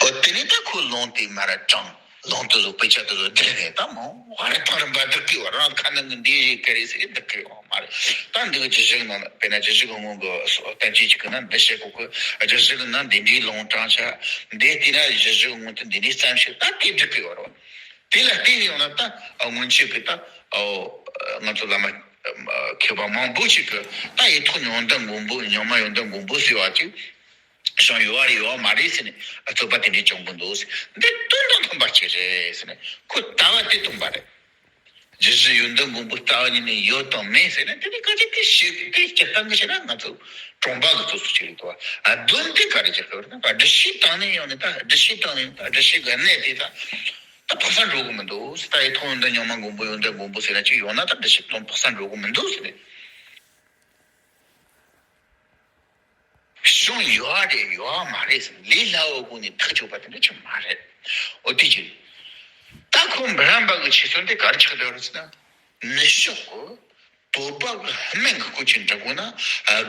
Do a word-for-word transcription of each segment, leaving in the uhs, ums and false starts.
འོ་དེ་ནས་ད་ཁོ་ལུང་དེ་མར་དྲངས། ལུང་དེ་ཚོ་དཔེ་ཆ་དེ་ཚོ་བསྒྲིལ་ནས་ད་མོ་བར་ཐང་རིམ་པ་བསྒྲིག་གི་བ། རང་ཁ་ནང་གི་འདི་རེད་ག་རེད་ཟེར་བསྒྲིག་གི་ཡོད་མ་རེད། ད་འདི་གི་རྒྱུད་བཞི་གི་ནང་ལ་དཔེར་ན་རྒྱུད་བཞི་གི་སྔོན་གི་བསྟན་བཅོས་ཅིག་གི་ནང་འདི་བཤད་གོ་གི། རྒྱུད་བཞི་གི་ནང་འདི་འདྲའི་ལུང་དྲངས་ཤག་འདི་བལྟས་ན་རྒྱུད་བཞི་གི་སྔོན་དུ་འདི་འདྲའི་བརྩམས་ཤག་ད་དེ་བསྒྲིག་གི་ཡོད་རེད་བ། དེ་ལ་བལྟས་ནས་ཡོང་ན་ད་སྔོན་ཆད་ཀྱི་ད་ང་ཚོ་བླ་མ་མཁས་པ་མང་པོ་ཞིག་གིས་ད་ཡེ་ཐོག་ཡོན་ཏན་མགོན་པོ་རྙིང་མ་ཡོན་ཏན་མགོན་པོ་ཟེར་བ་ཅིག་བྱུང་ཡོད་རེད་ཡོད་མ་རེད་ཟེར་ནས་རྩོད་པ་དེ་འདྲས་བྱུང་གི་འདུག་ཟེར། འདི་དོན་དང་མཐུན་པ་ཅིག་རེད་ཟེར་ནས་ཁོ་ལྟ་བ་དེ་མཐུན་པ་རེད། རྒྱུད་བཞི་ཡོན་ཏན་མགོན་པོའི་ལྟ་བ་ཉིད་ནས་ཡོད་དང་མེད་ཟེར་ན་དེ་ནི་ག་ཅི་དེ་ཞིག་དེ་སྤྱིར་བཏང་གི་བཤད་ན་ང་ཚོ་གྲོང་པ་གི་སོ་སོ་ཅིག་རེད་དོ། ཨ་བསྡོམས་དེ་ག་རེ་བྱེད་དགོས་རེད་ན་སྒྲུབ་བྱེད་བཏང་ནས་ཡོང་ནས་ད་སྒྲུབ་བྱེད་བཏང་ནས་ད་སྒྲུབ་བྱེད་གི་གནས་དེ་ད་ད་འཕགས་སམ་འགྲོ་གི་མི་འདུག་ཟེར། ད་ཡེ་ཐོག་ཡོན་ཏན་རྙིང་མ་མགོན་པོ་ཡོན་ཏན་མགོན་པོ་ཟེར་ན་ཅིག་ཡོང་ན་ད་སྒྲུབ་བྱེད་བཏང་འཕགས་སམ་འགྲོ་གི་མི་འདུག་ཟེར་ནས། བྱུང་ཡོད་རེད་ཡོད་མ་རེད་ཟེར་ལས་སླ་བོའི་སྒོ་ནས་ཐག་གཅོད་པ་དེ་འདྲ་ཅིག་མ་རེད། འོ་དེ་ཅི། ད་ཁོ་འབུམ་རམས་པ་གི་ཆོས་ཚན་དེ་ག་རེ་ཆགས་བསྡད་ཡོད་རེད་ཟེར་ན། ནུབ་ཕྱོགས་ཀྱི་བོད་པ་གི་སྨན་གྱི་སྐོར་ཅིག་འདྲི་དགོས་ན་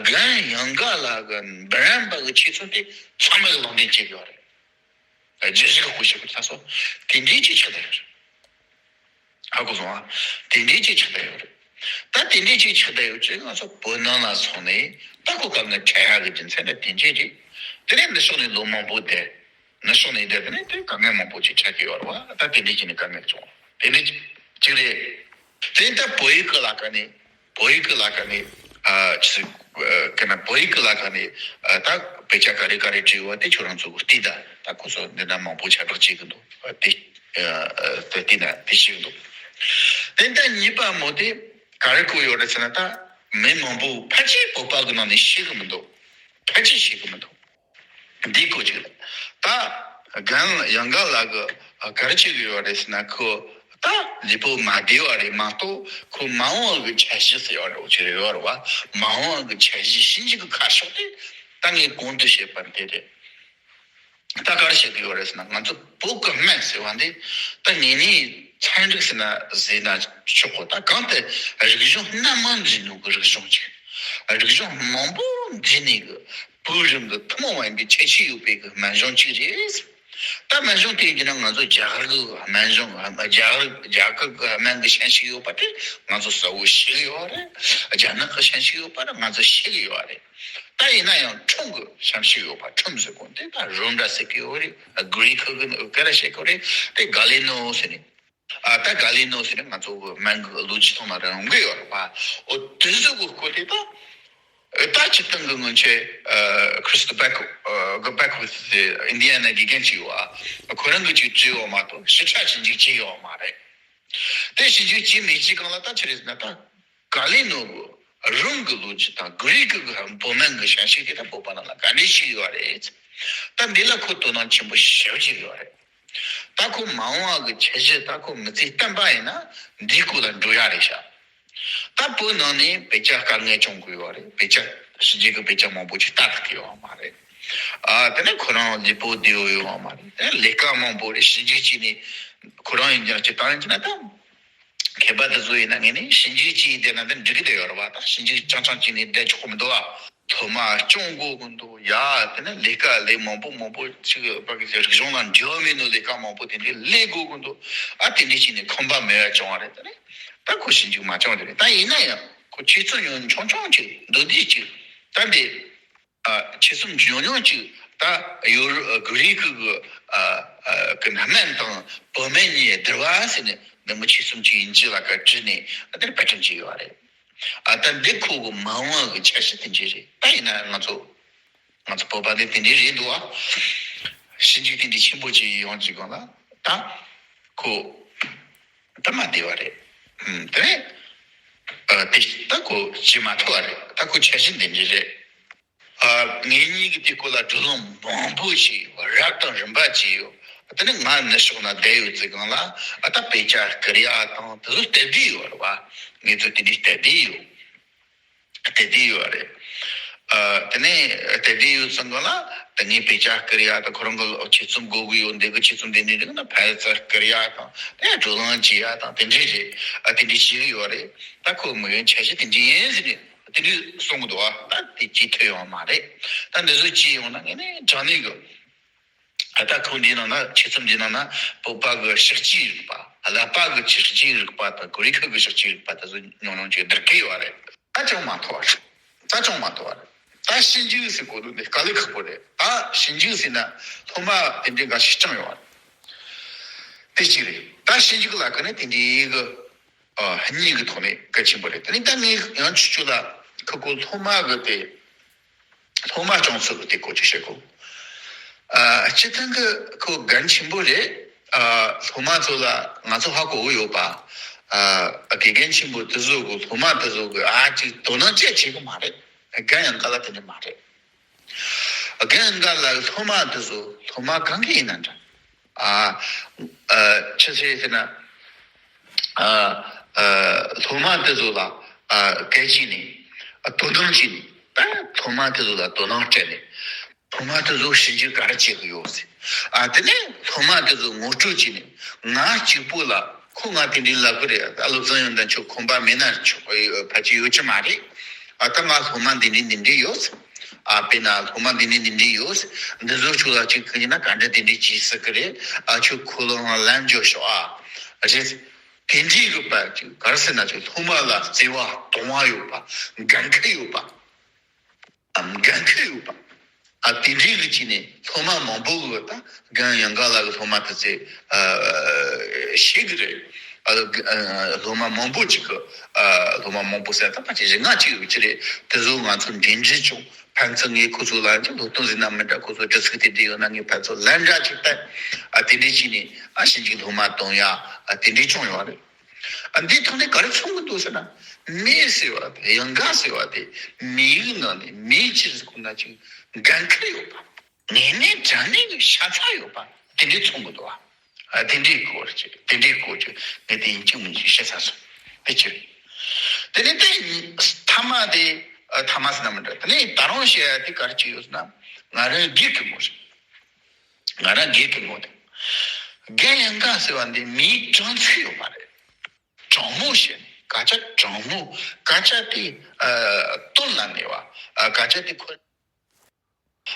རྒན་ཡང་ག་ལགས་ཀྱི་འབུམ་རམས་པ་གི་ཆོས་ཚན་དེ་ཚང་མས་ལུང་འདྲེན་བྱེད་ཀྱི་ཡོད་རེད། རྒྱུད་བཞི་གི་སྐོར་བཤད་པ་ལ་སོགས་དེ་འདྲའི་ཅིག་ཆགས་བསྡད་ཡོད་རེད། ཧ་གོ་སོང་ཨ། དེ་འདྲའི་ཅིག་ཆགས་བསྡད་ཡོད་རེད། ད་དེ་འདྲའི་ཅིག་ཆགས་བསྡད་ཡོད་ཅེས་ང་ཚོ་བོད་ནང་ལ་སོང་ནས་ད་ཁོ་དཀའ་ངལ་འཕྲད་ཡག་གི་རྒྱུ་མཚན་ནི་དེ་འདྲའི་རེད། དེ་ནས་ནུབ་ཕྱོགས་ནས་ལོ་མང་པོ་བསྡད། ནུབ་ཕྱོགས་ནས་བསྡད་དེ་ནས་དེ་དཀའ་ངལ་མང་པོ་ཅིག་འཕྲད་ཀྱི་ཡོད་རེད་བ། ད་དེ་འདྲའི་ཅིག་ནས་དཀའ་ངལ་བྱུང་བ་དེ་འདྲའི་ཅིག་རེད། དེ་ད་བོད་ཡིག་གི་ལ་ཁ་ནས་བོད་ཡིག་གི་ལ་ཁ་ནས་ཨ་ཅི་ཟེར་གི་ན་བོད་ཡིག་གི་ལ་ཁ་ནས་ཨ་ད་དཔེ་ཆ་ག་རེ་ག་རེ་བྲིས་ཡོད་བ་དེ་ཁྱོད་རང་ཚོ་གི་བལྟས་ད་ད་ཁོ་ཚོ་འདི་ན་མང་པོ་ཁྱབ་བསྒྲགས་བྱེད་གི་འདུག་དེ། ཨ་དེ་ན་དེ་ཞིག་འདུག་དེ་ལྟར་གཉིས་པ་མོ་དེ་ག་རེ་བཀོད་ཡོད་རེད་ཟེར་ན། ད་མི་མང་པོ་ཕལ་ཆེར་བོད་པ་གི་ནང་ནས་ཤེས་གི་མི་འདུག་ཕལ་ཆེར་ཤེས་གི་མི་འདུག་འདི་བཀོད་ཅིག་རེད། ད་རྒན་ཡང་ག་ལགས་གི་ག་རེ་བྱེད་གི་ཡོད་རེད་ཟེར་ན། ཁོ་ད་ལུས་པོ་མ་བདེ་བ་རེད་མ་གཏོགས་ཁོ་མ་འོངས་གི་འཆར་གཞི་ཟེར་ཡོད་རེད། འོ་ཅི་རེད་ཡོད་རེད་བ། མ་འོངས་གི་འཆར་གཞི་ཞིབ་འཇུག་གི་ཁ་ཕྱོགས་དེ་ད་ངས་གོང་དུ་བཤད་པ་འདི་རེད། ད་ག་རེ་བཤད་ཀྱི་ཡོད་རེད་ཟེར་ན། ང་ཚོ་བོད་ཀྱི་སྨན་ཟེར་བ་འདི་ད་ངེས་ནས་ཚན་རིག་ཟེར་ན་ཟེར་ན་ཆོག་གོ། ད་གང་ལྟར་རིག་གཞུང་སྣ་མང་འདྲེས་ནོ་གི་རིག་གཞུང་ཅིག་རིག་གཞུང་མང་པོ་འདྲེས་ནས་གི་བོད་རིགས་ཀྱི་ཐུན་མོང་མ་ཡིན་པའི་ཁྱད་ཆོས་ཡོད་པའི་གི་སྨན་གཞུང་ཅིག་རེད། ད་སྨན་གཞུང་དེ་ཡིན་ན་ང་ཚོ་རྒྱ་གར་གི་སྨན་གཞུང་རྒྱ་གར་རྒྱ་གར་གི་སྨན་གི་ཞན་ཞིག་ཡོད་པ་དེ་ང་ཚོ་གསལ་བོ་ཤེས་ཀྱི་ཡོད་རེད། རྒྱ་ནག་གི་ཞན་ཞིག་ཡོད་པ་དེ་ང་ཚོ་ཤེས་ཀྱི་ཡོད་རེད། ད་ཡིན་ན་ཡང་ཁྲོམ་གྱི་ཞན་ཞིག་ཡོད་པ། ཁྲོམ་ཟེར་གོ་དེ་ད་རོམ་ར་ཟེར་གྱི་ཡོད་རེད། གྷི་རི་ཁ་གི་སྐད་ལ་བཤད་གི་རེད། དེ་ག་ལེ་ནོ་ཟེར་ནས། ཨ་ད་ག་ལེ་ནོ་ཟེར་ནས་ང་ཚོ་གི་སྨན་གྱི་ལོ་རྒྱུས་ཐོག་ན་རང་གི་ཡོད་རེད་པ། འོ་དེ་ཚོ་གི་སྐོར་དེ་ད་ད་སྤྱིར་བཏང་གི་སྔོན་ཆད་ཁྲི་སི་ཏི་བེག་གི་བེག་ཝིད་ཟེར་ཨིན་ཌི་ཡ་ན་དགེ་རྒན་ཅིག་ཡོད་ཨ། ཁོ་རང་གི་ཅིག་བྲིས་ཡོད་མ་གཏོགས་ཞིབ་ཕྲ་ཞིབ་འཇུག་བྱས་ཡོད་མ་རེད། དེ་ཞིབ་འཇུག་བྱས་མེད་ཅིག་གང་ལ་ད་ཆི་རེད་ཟེར་ན། ད་ག་ལེ་ནོ་གི་རོམ་གི་ལོ་རྒྱུས་དང་གྷི་རི་ཁ་གི་བོད་སྨན་གི་ཞན་ཞིག་དེ་ད་བོད་པ་ནང་ལ་ག་འདྲས་ཞིག་ཡོད་རེད། ད་འདི་ལ་ཁོ་དོ་སྣང་ཆེན་པོ་ཞེ་པོ་ཅིག་ཡོད་རེད། ད་ཁོ་མ་འོངས་པ་གི་འཆར་གཞི་ད་ཁོ་མི་ཚེ་བརྟན་པ་ཡིན་ན་འདིའི་སྐོར་ལ་འགྲོ་ཡ་རེད་ཤག་ད་བོད་ནང་ནས་དཔེ་ཆ་དཀའ་ངལ་བྱུང་གི་ཡོད་རེད། དཔེ་ཆ་ཕྱི་རྒྱལ་གྱི་དཔེ་ཆ་མང་པོ་ཅིག་ལྟ་ཐུབ་ཀྱི་ཡོད་མ་རེད། ཨ་དེ་ནས་ཁོ་རང་ལུས་པོ་བདེ་བོ་ཡོད་མ་རེད། དེ་ནས་ལས་ཀ་མང་པོ་རེད། ཞིབ་འཇུག་བྱས་ནས་ཁོ་རང་ཡིན་ཀྱང་ཅིག་བཏང་ཡིན་ན་ད་མཁས་པ་དེ་ཚོ་ཡིན་ན་ངས་ནི་ཞིབ་འཇུག་བྱས་བསྡད་ན་འདི་འགྲིག་གི་བསྡད་ཡོད་རེད་བ། ད་ཞིབ་འཇུག་རྐྱང་རྐྱང་བྱས་ནས་བསྡད་ཆོག་གི་མི་འདུག་ཨ། ཐོག་མ་སྐྱོང་དགོས་ཀྱི་འདུག་ཡ། དེ་ནས་ལས་ཀ་ལས་མང་པོ་མང་པོ་ཅིག་ཕ་གི་རིག་གཞུང་ལ་འབྲེལ་བ་མེད་ནོ་ལས་ཀ་མང་པོ་དེ་འདྲའི་ལས་དགོས་ཀྱི་འདུག་ཨ་དེ་འདྲའི་བྱས་ནས་ཁོམ་པ་མེད་པ་བྱུང་བ་རེད། དེ་ནས་ད་ཁོ་ཞིབ་འཇུག་མ་བྱུང་རེད། ད་ཡིན་ན་ཡང་ཁོ་ཆེད་རྩོམ་ཉུང་ཆུང་ཆུང་ཅིག་མདོར་བསྡུས་ཅིག་ད་འདི་ཨ་ཆེད་རྩོམ་ཉུང་ཉུང་ཅིག་ད་ཡོ་རོ་གྷི་རི་ཁ་གི་ཨ་ཨ་གི་སྨན་དང་བོད་སྨན་གཉིས་བསྡུར་བ་ཟེར་ནས་འདི་མོ་ཆེད་རྩོམ་ཅིག་ཡིན་གཅིག་ལ་ཀ་བྲིས་ནས་ཨ་དེར་པར་སྐྲུན་བྱས་ཡོད་རེད། ཨ་ད་འདི་ཁོ་གི་མ་འོངས་ཀྱི་འཆར་གཞི་དེ་འདྲ་རེད། ད་ཡིན་ན་ང་ཚོ་ང་ཚོ་བོད་པ་ནི་དེ་འདྲ་རེད་འདུག་ཨ། ཞིབ་འཇུག་དེ་འདྲ་ཆེན་པོ་ཅིག་ཡོང་ཅིག་གང་ལ་ད་ཁོ་ད་མ་བདེ་བ་རེད། ཨུམ་དེ་ནས་ཨ་དེ་ད་ཁོ་བྱེད་མ་ཐུབ་པ་རེད། ད་ཁོ་འཆར་གཞི་འདི་འདྲ་རེད། ཨ་ངེད་གཉིས་ཀྱིས་དེ་སྐོར་ལ་བགྲོ་གླེང་མང་པོ་ཞིག་རབ་དང་རིམ་པ་བྱས་ཡོད། དེ་ནས་ང་ནུབ་ཕྱོགས་ན་བསྡད་ཡོད་ཙི་གང་ལ་ཨ་ད་དཔེ་ཆ་བསྐུར་ཡ་དང་དེ་ཚོ་སྟབས་བདེ་ཡོད་རེད་བ། ངེད་ཚོ་དེ་འདྲའི་སྟབས་བདེ་ཡོད། དེ་འདྲ་ཡོད་རེད། ཨ་དེ་ནས་དེ་འདྲ་ཡོད་ཙང་གང་ལ་ད་ངས་དཔེ་ཆ་བསྐུར་ཡ་དང་ཁོ་རང་གི་ཆེད་རྩོམ་དགོས་ཀྱི་ཡོད་འདི་གི་ཆེད་རྩོམ་དེ་འདྲ་རིགས་ན་ཕར་ཚུར་བསྐུར་ཡ་དང་དེ་བགྲོ་གླེང་བྱེད་ཡ་དང་དེ་འདྲ་རེད། ཨ་དེ་འདྲ་བྱེད་ཀྱི་ཡོད་རེད། ད་ཁོ་མི་ཡོན་འཆར་གཞི་དེ་འདྲ་ཡིན་ཟེར་ནས་དེ་འདྲ་གསུང་གི་འདུག་ཨ་ད་དེ་ཅིག་ཐོས་ཡོང་མ་རེད། ད་འདི་ཚོ་ཅིག་ཡོང་ན་ངས་ནས་དྲང་གནས་གི་ད་ལྟ་ཁོ་འདིའི་ནང་ན་ཆེད་རྩོམ་འདིའི་ནང་ན་བོད་པ་གི་ཕྱག་བྲིས་རིག་པ། ཀླད་པ་གི་ཕྱག་བྲིས་རིག་པ་དང་གོ་རི་ཁ་གི་ཕྱག་བྲིས་རིག་པ་དེ་ཚོ་ཉུང་ཉུང་ཅིག་བསྡུར་གི་ཡོད་རེད། ད་ཅང་མ་ཐོར་བ་རེད། ད་ཅང་མ་ཐོར་བ་རེད། ད་ཞིབ་འཇུག་ཟེར་གོ་དུས་འདི་དཀའ་ལས་ཁག་པོ་རེད། ད་ཞིབ་འཇུག་ཟེར་ན་སློབ་མ་དེ་འདྲའི་འགའ་ཞིག་བསྐྱངས་ཡོད་རེད། དེ་གཅིག་རེད། ད་ཞིབ་འཇུག་ལ་ཁ་ནས་དེ་འདྲའི་གི་ཨ་གཉིས་ཀྱི་ཐོག་ནས་གལ་ཆེན་པོ་རེད། དེ་ནས་ད་ངས་ཡང་ཆུ་ཆུ་ལ་ཁ་ཁོ་སློབ་མ་གི་དེ་སློབ་མ་སྐྱོང་ཚུལ་གྱི་དེ་སྐོར་ཅིག་བཤད་གོ། ཨ་སྤྱིར་བཏང་གི་ཁོ་འགན་ཆེན་པོ་རེད། ཨ་སློབ་མ་ཚོ་ལ་ང་ཚོ་ཧ་གོ་གི་ཡོད་པ། ཨ་དགེ་རྒན་ཆེན་པོ་དེ་ཚོ་གི་སློབ་མ་དེ་ཚོ་གི་ཨ་ཅིག་དོ་སྣང་བྱེད་བྱེད་གི་མ་རེད། འགན་ཡང་ག་ལ་དེ་འདྲ་མ་རེད། རྒན་འགའ་ལ་སློབ་མ་དེ་ཚོ་སློབ་མ་གང་གི་ཡིན་ན་འདྲ། ཨ་ཨ་ཆི་ཟེར་ཟེར་ན། ཨ་ཨ་སློབ་མ་དེ་ཚོ་ལ་ཨ་གལ་ཆེ་ནས་ཨ་དོ་སྣང་བྱས་ནས། ད་སློབ་མ་དེ་ཚོ་ལ་དོ་སྣང་སྤྲད་ནས་སློབ་མ་དེ་ཚོ་ཞིབ་འཇུག་ག་རེ་བྱེད་གི་ཡོད་ཟེར། ཨ་དེ་ནས་སློབ་མ་དེ་ཚོ་ངོ་སྤྲོད་བྱས་ནས་ང་གཅིག་པོ་ལ་ཁོ་ང་དེ་འདྲའི་ལབ་གི་རེད། ད་བློ་བཟང་ཡོན་ཏན་ཁྱོད་ཁོམ་པ་མེད་ན་ཆོག་ཕལ་ཆེར་ཡོད་ཀྱི་མ་རེད། ཨ་ད་ང་སློབ་མ་འདི་འདྲའི་འདི་འདྲའི་ཡོད། ཨ་དཔེར་ན་སློབ་མ་འདི་འདྲའི་འདི་འདྲའི་ཡོད། འདི་ཚོ་ཁྱོད་ལ་ཅིག་ཁྱོད་ཡིན་ན་ག་འདྲ་འདི་འདྲའི་བྱེད་སྲིད་གི་རེད། ཨ་ཁྱོད་ཁོ་ལ་ལན་འཇོག་ཤོག་ཨ། རེད། དེ་འདྲའི་ཡོད་པ་ཅིག་ག་རེ་ཟེར་ན་ཅིག་སློབ་མ་ལ་བརྩེ་བ་གདུང་བ་ཡོད་པ། འགན་འཁྲི་ཡོད་པ། ཨ་འགན་འཁྲི་ཡོད་པ། ཨ་དེ་འདྲའི་གི་ཅིག་ནས་སློབ་མ་མང་པོ་གི་ད་རྒན་ཡང་ག་ལ་གི་སློབ་མ་དེ་ཚོས་ཨ་ཤེས་གི་རེད། ཨ་སློབ་མ་མང་པོ་ཅིག་གི་ཨ་སློབ་མ་མང་པོ་ཟེར་ད་ཕལ་ཆེར་རིགས་ལྔ་ཅིག་ཡོད་ཀྱི་རེད། དེ་ཚོ་ང་ཚོ་འབྲེལ་འདྲིས་བྱུང་། ཕན་ཚུན་ངས་ཁོ་ཚོ་ལ་ཅིག་སློབ་སྟོན་ཟེར་ན་མི་འདྲ། ཁོ་ཚོ་དྲི་ཚིག་དེ་འདྲ་ཡོད་ན་ངས་ཕན་ཚུན་ལན་འདྲ་ཅིག་བསྟན། ཨ་དེ་འདྲའི་ཅིག་ནས་ཨ་ཞིབ་འཇུག་སློབ་མ་གཏོང་ཡ་ཨ་དེ་འདྲའི་བྱུང་ཡོད་རེད། ཨ་འདིའི་ཐོག་ནས་ག་རེ་མཚོན་གི་འདུག་ཟེར་ན། མི་ཟེར་བ་དེ་ཡང་ག་ཟེར་བ་དེ་མི་ཡུལ་ནང་ནས་མིའི་ཕྱིར་ཁོ་ན་ཅིག་འགན་འཁུར་ཡོད་པ། ངེས་མེད་དྲང་གནས་ཀྱི་ཤ་ཚ་ཡོད་པ་དེ་འདྲའི་མཚོན་གི་འདུག་བ། ཨ་དེ་འདྲའི་སྐོར་གྱི་དེ་འདྲའི་སྐོར་གྱི་ངས་དེ་ཡིན་གཅིག་མིན་གཅིག་བཤད་ཚར་སོང་། དེ་ཅི་རེད། དེ་ནས་དེ་ཐ་མ་དེ་ཨ་ཐ་མ་ཟེར་ན་མི་འདྲ། དེ་ནས་ད་རུང་བཤད་ཡ་དེ་ག་རེ་ཅིག་ཡོད་ཟེར་ན། ང་རང་སྒེར་གྱི་ངོ་རེད། ང་རང་སྒེར་གྱི་ངོ་དེ། རྒན་ཡང་ག་ཟེར་བ་འདི་མིའི་དྲང་ཚིག་ཡོད་པ་རེད། དྲང་མོ་བཤད་ནས་སྐད་ཆ་དྲང་མོ། སྐད་ཆ་དེ་ཨ་དོན་ལ་གནས་པ། ཨ་སྐད་ཆ་དེ་ཁོ་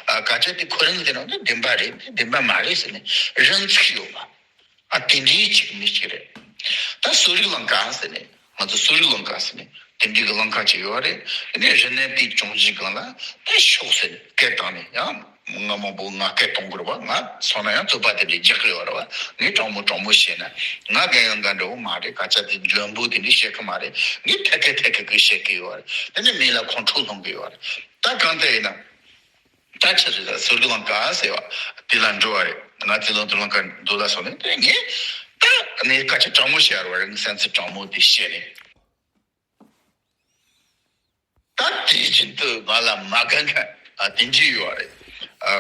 ཨ་སྐད་ཆ་དེ་ཁོ་རང་གི་དེ་རང་དེ་བདེན་པ་རེད། དེ་བདེན་པ་མ་རེད་ཟེར་ནས་རང་ཚིག་ཡོད་པ། ཨ་དེ་འདྲའི་ཅིག་མི་གཅིག་རེད། ད་གསོ་རིག་ལམ་ཁ་ཟེར་ནས་ང་ཚོ་གསོ་རིག་ལམ་ཁ་ཟེར་ནས་དེ་འདྲའི་གི་ལམ་ཁ་ཅིག་ཡོད་རེད། དེ་ནས་རིག་གནས་དེ་སྦྱོང་བྱེད་སྒང་ལ་ད་ཤོག་ཟེར་ནས་སྐད་བཏང་ནས་ཡང་། ང་མང་པོ་ང་སྐད་གཏོང་དགོས་རེད་བ། ང་སོང་ན་ཡང་རྩོད་པ་དེ་འདྲའི་རྒྱག་གི་ཡོད་རེད་བ། ངས་དྲང་མོ་དྲང་མོ་བཤད་ན་ང་རྒན་ཡང་འགའ་འདྲ་བོ་མ་རེད། སྐད་ཆ་དེ་འཇོན་པོ་དེ་འདྲའི་བཤད་གི་མ་རེད། ངས་ཐད་ཀ་ཐད་ཀ་གི་བཤད་གི་ཡོད་རེད། དེ་ནས་མི་ལ་ཁོང་ཁྲོ་སློང་གི་ཡོད་རེད། ད་གང་ལྟར་ཡིན་ན་ད་ཆི་ཟེར་ད་ཟུར་གི་ལམ་ཀ་ཟེར་བ་དེ་ལ་འགྲོ་བ་རེད། ང་ཚོའི་ལམ་དུ་ལམ་ཀ་འདུག་ལ་སོང་ནས་དེ་ངས་ད་ངས་སྐད་ཆ་དྲང་མོ་བཤད་རེད་བ། རང་གི་སེམས་ཚོར་དྲང་མོ་དེ་བཤད་ནས། ད་དེ་བཞིན་དུ་ང་ལ་མ་དགའ་མཁན་ཨ་དེ་འདྲ་ཡོད་རེད། ཨ་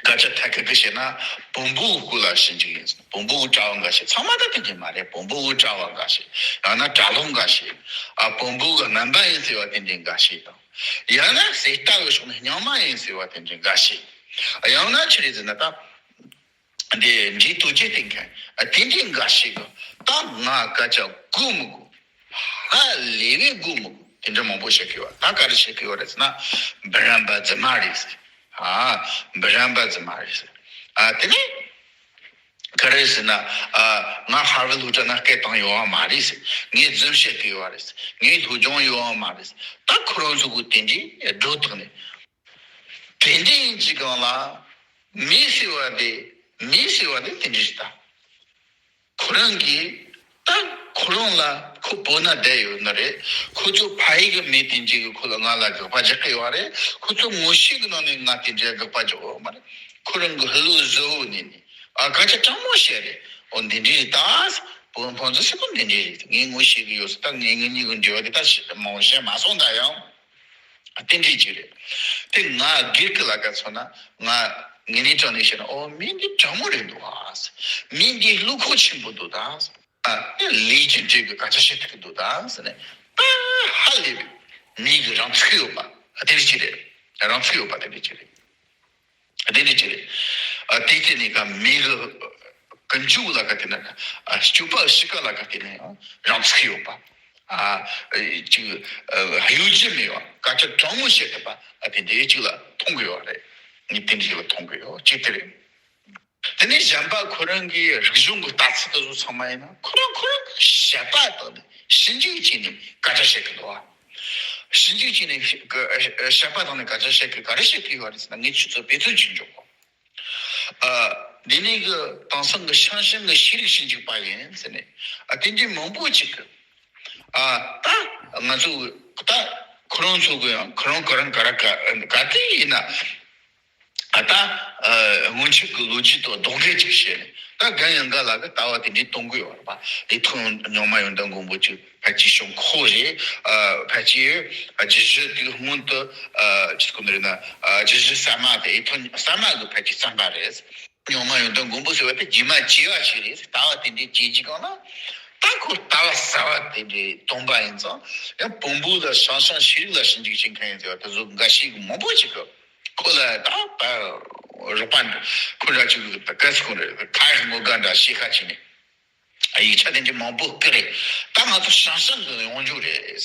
སྐད་ཆ་ཐད་ཀར་དུ་བཤད་ན་བོན་པོའི་སྐོར་ལ་ཞིབ་འཇུག་ཡིན། བོན་པོའི་གྲྭ་བ་འགའ་ཤས། ཚང་མ་ད་དེ་འདྲ་མ་རེད། བོན་པོའི་གྲྭ་བ་འགའ་ཤས། ཡང་ན་གྲྭ་ལོག་འགའ་ཤས། ཨ་བོན་པོ་གི་རྣམ་པ་ཡིན་ཟེར་བ་དེ་འདྲ་འགའ་ཤས་དང་། ཡང་ན་གསེར་རྟ་གི་ཕྱོགས་ནས་རྙིང་མ་ཡིན་ཟེར་བ་དེ་འདྲ་འགའ་ཤས། ཡང་ན་ཆི་རེད་ཟེར་ན་ད། འདི་འདྲའི་དོལ་རྒྱལ་བསྟེན་མཁན་ཨ་དེ་འདྲའི་འགའ་ཞིག་གིས་ད་ང་སྐད་ཆ་གོ་མི་གོ། ཧ་ལས་པའི་གོ་མི་གོ། དེ་འདྲ་མང་པོ་བཤད་གི་ཡོད། ད་ག་རེ་བཤད་གི་ཡོད་རེད་ཟེར་ན། འབུམ་རམས་པ་རྫུན་མ་རེད་ཟེར། ཨ་འབུམ་རམས་པ་རྫུན་མ་རེད་ཟེར། ཨ་དེ་ནས་ག་རེ་ཟེར་ན། ཨ་ང་ཧར་ཝརཌ་སློབ་གྲྭ་ན་སྐད་བཏང་ཡོད་པ་མ་རེད་ཟེར། ངས་རྫུན་བཤད་གི་ཡོད་རེད་ཟེར། ངས་སློབ་སྦྱོང་ཡོད་པ་མ་རེད་ཟེར། ད་ཁོ་རང་ཚོ་གིས་དེ་འདྲའི་སྒྲོ་བཏགས་ནས། དེ་འདྲ་ཡིན་གྱི་སྒང་ལ་མི་ཟེར་བ་དེ། མི་ཟེར་བ་དེ་དེ་འདྲ་ཞིག་ད། ཁོ་རང་གིས་ད་ཁོ་རང་ལ་ཁོ་བོད་ན་བསྡད་ཡོད་ནི་རེད། ཁོ་ཚོ་ཕ་ཡུལ་གི་མི་དེ་འདྲ་གིས་ཁོ་ལ་ང་ལ་དགག་པ་རྒྱག་གི་ཡོད་རེད། ཁོ་ཚོ་ངོ་ཤེས་གི་ནང་ནས་ང་དེ་འདྲ་དགག་པ་རྒྱག་ཡོད་མ་རེད། ཁོ་རང་གི་ཕྱི་ལོགས་བཟོ་བོ་ནས་ནི་ཨ་སྐད་ཆ་དྲང་མོ་བཤད་རེད། འོ་འདི་འདྲ་རེད་ད། བོད་ཕན་ཚུན་ཟེར་གོ་འདི་འདྲ་རེད། ངས་ངོ་ཤེས་གི་ཡོད་ཟེར། ད་ངས་ངེད་གཉིས་གི་འབྲེལ་བ་དེ་ད་མང་བོ་བཤད་མ་སོང་། ད་ཡང་། དེ་འདྲའི་ཅིག་རེད། དེ་ང་སྒེར་གྱི་ལ་ཀ་མཚོན་ན་ང་ངེས་ནས་དྲང་ནས་བཤད་ན། ཨོ་མི་འདི་དྲང་མོ་རེད་འདུག་ཨ། མི་འདི་བློ་ཁོག་ཆེན་པོ་འདུག་ད། ཨ་ནི་ལས་ཀྱི་འབྲས་ཀྱི་སྐད་ཆ་བཤད་ཐུབ་ཀྱི་འདུག་ད་ཟེར་ནས། ད་ཧ་ལས་པའི་མི་གི་རང་ཚུགས་ཡོད་པ་དེ་འདྲ་ཅིག་རེད། རང་ཚུགས་ཡོད་པ་དེ་འདྲ་ཅིག་རེད། དེ་འདྲ་ཅིག་རེད། ཨ་དེ་དེ་ནས་ཀ་མི་གི་ཀུན་སྤྱོད་ལ་ཀ་དེ་ན་ཨ་སྤྱོད་པ་གཤིས་ཀ་ལ་ཀ་དེ་ནས་ཡང་རང་ཚུགས་ཡོད་པ། ཨ་ཅིག་ཨ་གཡོ་ཇུས་མེད་པ། སྐད་ཆ་དྲང་མོ་བཤད་ཐུབ་པ། ཨ་དེ་འདྲ་ཅིག་ལ་མཐོང་གི་ཡོད་རེད། ངས་དེ་འདྲ་ཅིག་ལ་མཐོང་གི་ཡོད། གཅིག་དེ་རེད། དེ་ནས་གཞན་པ་ཁོ་རང་གི་རིག་གཞུང་གི་ལྟ་ཚུལ་དེ་ཚོ་ཚང་མ་ཡིན་ན་ཁོ་རང་ཁོ་རང་གི་བཤད་པ་དང་ནི་ཞིབ་འཇུག་བྱས་ནས་སྐད་ཆ་བཤད་གི་འདུག་བ། ཞིབ་འཇུག་བྱས་ནས་བཤད་པ་དང་ནི་སྐད་ཆ་བཤད་གི་ག་རེ་བཤད་གི་ཡོད་རེད་ཟེར་ན། ངས་ཁྱོད་ཚོ་དཔེ་མཚོན་ཅིག་འཇོག་གོ། ཨ། འདི་ནས་གི་དེང་སང་གི་ཤང་ཤང་གི་ཤེས་རིག་ཞིབ་འཇུག་པ་ཡིན་ཟེར་ནས། ཨ། དེ་འདྲའི་མང་པོ་ཅིག་གི། ཨ། ད་ང་ཚོ་ད་ཁོ་རང་ཚོ་གི་ཡང་ཁོ་རང་ག་རང་ག་ར་ག་ག་དེ་ཡིན་ན། ཨ། ད་ཨ། སྔོན་ཆད་ཀྱི་ལོ་རྒྱུས་དང་ལྡོག་འགལ་ཅིག་བྱས་ནས། ད་རྒན་ཡང་འགའ་ལ་གི་ལྟ་བ་དེ་འདྲའི་གཏོང་གི་ཡོད་རེད་པ། ལི་ཐང་རྙིང་མ་ཡོན་ཏན་མགོན་པོ་ཅིག་ཕལ་ཆེར་བྱུང་ཁོ་རེད། ཨ། ཕལ་ཆེར་རྒྱུད་བཞི་དེའི་སྔོན་དུ། ཨ། ཅི་སྐོར་རེད་ན། ཨ། རྒྱུད་བཞི་གསར་མ་དེ་ལི་ཐང་གསར་མ་གི་ཕལ་ཆེར་བརྩམས་པ་རེད། རྙིང་མ་ཡོན་ཏན་མགོན་པོ་ཟེར་བ་དེ་རྗེས་མ་བྱས་པ་ཞིག་རེད། ལྟ་བ་དེ་འདྲའི་བྱས་རྗེས་གང་ལ། ད་ཁོ་ལྟ་བ་གསར་བ་དེ་འདྲའི་སྟོན་པ་ཡིན་ཙང་། ཡང་བོན་པོ་ལ་ཤང་ཤང་ཤེས་རིག་ལ་ཞིབ་འཇུག་བྱེད་མཁན་ཡིན་ཟེར་བ་དེ་ཚོ་འགའ་ཞིག་མང་པོ་ཅིག་གིས་ཁོ་ལ་ད་ད་རོགས་པ་འདྲ་ཁོ་འདྲ་ཅིག་གིས་ད་ག་ཚོད་ཁོ་རེད། ཁ་ཡག་མོ་དགའ་འདྲ་ཤེས་ཁ་ཅིག་ནས། ཡིག་ཆ་དེ་འདྲ་མང་པོ་བསྐུར་རེད། ད་ང་ཚོ་ཤང་ཤང་གི་ཡོང་རྒྱུ་རེད།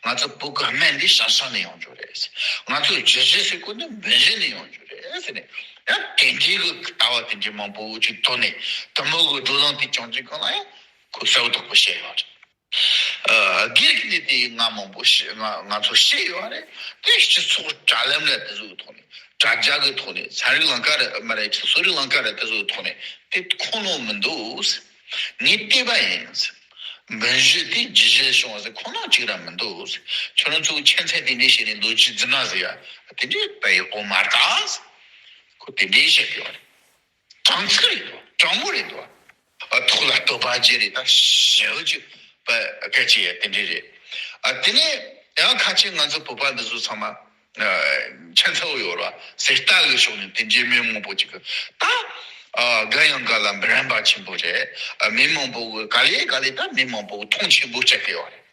ང་ཚོ་བོད་ཀྱི་སྨན་འདི་ཤང་ཤང་ནས་ཡོང་རྒྱུ་རེད། ང་ཚོ་རྒྱུད་བཞི་ཟེར་གོ་ནི་འབུམ་བཞི་ནས་ཡོང་རྒྱུ་རེད་ཟེར་ནས། ཡང་དེ་འདྲའི་གི་ལྟ་བ་དེ་འདྲ་མང་པོ་ཅིག་ཐོག་ནས། དུ་མོ་གི་བགྲོ་གླེང་དེ་བྱུང་རྗེས་གང་ལ་ཡང་ཁོ་གསལ་པོ་དག་པོ་བཤད་ཡོད་རེད། ཨ། སྒེར་གྱི་ནི་དེ་ང་མང་པོ་ཤེས། ང་ང་ཚོ་ཤེས་ཡོད་རེད། དེ་སྤྱི་ཚོགས་དྲ་ལམ་ལ་དེ་ཚོའི་ཐོག་ནས། དྲ་རྒྱ་གི་ཐོག་ནས། ཚན་རིག་ལམ་ཁ་རེད་མ་རེད། གསོ་རིག་ལམ་ཁ་རེད། དེ་ཚོའི་ཐོག་ནས་དེ་ཁུངས་ལུང་མི་འདུག། ངས་བལྟས་པ་ཡིན། འབུམ་བཞི་དེ་རྒྱུད་བཞི་བྱུང་བ་ཟེར་ཁུངས་ལུང་གཅིག་ར་མི་འདུག། ཁྱོད་རང་ཚོ་ཁྱད་མཚར་དེ་འདྲ་བྱས་ནས་ལོ་རྒྱུས་འཛིན་ན་ཟེར་ཡ་དེ་འདྲའི་དཔེ་ཡག་པོ་མ་རེད་ད། ཁོ་དེ་འདྲའི་བཤད་ཀྱི་ཡོད་རེད། དྲང་ཚིག་རེད་འདུག། དྲང་མོ་རེད་འདུག། ཨ། ཐོག་ལ་བསྟོད་པ་བརྗོད་རེད། ད་ཞེ་པོ་ཅིག་པ་སྐད་ཆ་ཡ་དེ་འདྲ་རེད། ཨ། དེ་ནས་ཡང་ཁ་ཆེ་ང་ཚོ་བོད་པ་འདི་ཚོ་ཚང་མ། ཨ། ཁྱད་མཚར་པོ་ཡོད་ར། གསེར་རྟ་གི་ཕྱོགས་ནས་དེ་འདྲའི་མི་མང་པོ་ཅིག་གིས་ད། ཨ། རྒན་ཡང་འགའ་ལ་འབུམ་རམས་པ་ཆེན་པོ་རེད། ཨ། མི་མང་པོ་གིས་ག་ལེ་ག་ལེ་ད་མི་མང་པོ་གིས་མཐོང་ཆེན་པོ་སྤྲད་ཀྱི་ཡོད་རེད།